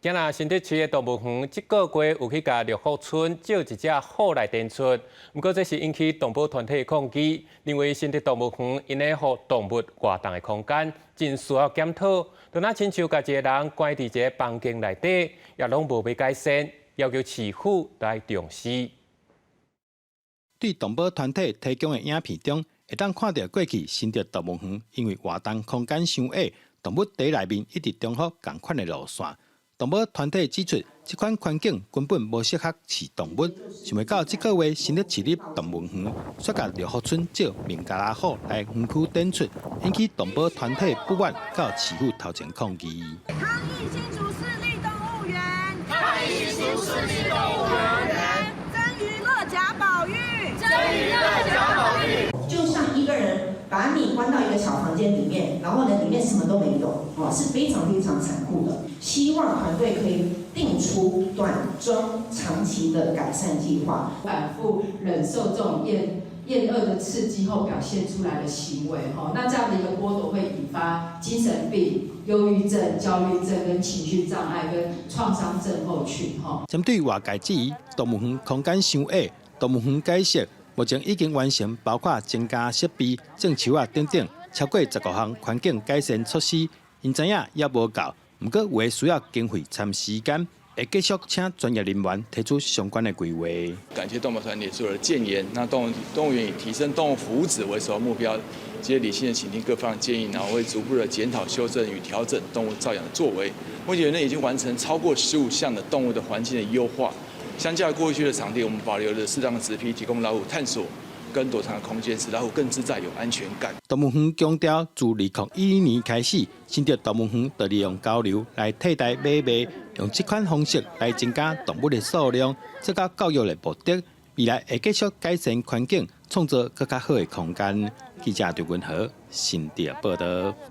今仔新竹市的動物園，這個月有去共六福村借一隻虎來展出，毋過這是引起動保團體的抗議，認為新竹動物園𪜶咧予動物活動的空間真需要檢討，就若親像共一个人關佇一个房間內底，也攏無欲改善，要求市府來重視。對動保團體提供的影片中，會當看著過去新竹動物園因為活動空間傷狹，動物佇內面一直重複仝款的路線。動保團體指出，這款環境根本無適合飼動物。想袂到這個月新竹市立動物園煞共六福村借孟加拉虎來園區展出，引起動保團體不滿，到市府頭前抗議。抗議新竹市立動物園，抗議新竹市立動物園，真魚樂假保育，真魚樂假保育。就像一個人把你關到一個小房間裡面，然後呢，裡面什麼都沒有，哦，是非常非常殘酷的。希望團隊可以定出短、中、長期的改善計劃。反覆忍受這種厭惡的刺激後表現出來的行為，吼，那這樣的一個剝奪會引發精神病、憂鬱症、焦慮症跟情緒障礙跟創傷症候群，吼。針對外界質疑動物園空間傷狹，動物園解釋，目前已經完成包括增加設備、種樹仔等等超過15項環境改善措施，𪜶知影猶無夠，毋過有的需要經費摻時間，會繼續請專業人員提出相關的規劃。感謝動保團體做了建言，那動物園以提升動物福祉為首要目標，接理性的傾聽各方的建議，然後會逐步的檢討、修正與調整動物照養的作為。目前園內已經完成超過15項的動物的環境的優化。相較過去的場地，我們保留了適當的植被，提供老虎探索跟躲藏的空間，使老虎更自在、有安全感。動物園強調，自2011年開始，新竹動物園就利用交流來替代買賣，用這款方式來增加動物的數量，這個教育的目的。未來會繼續改善環境，創造閣較好的空間。記者張文和新竹報導。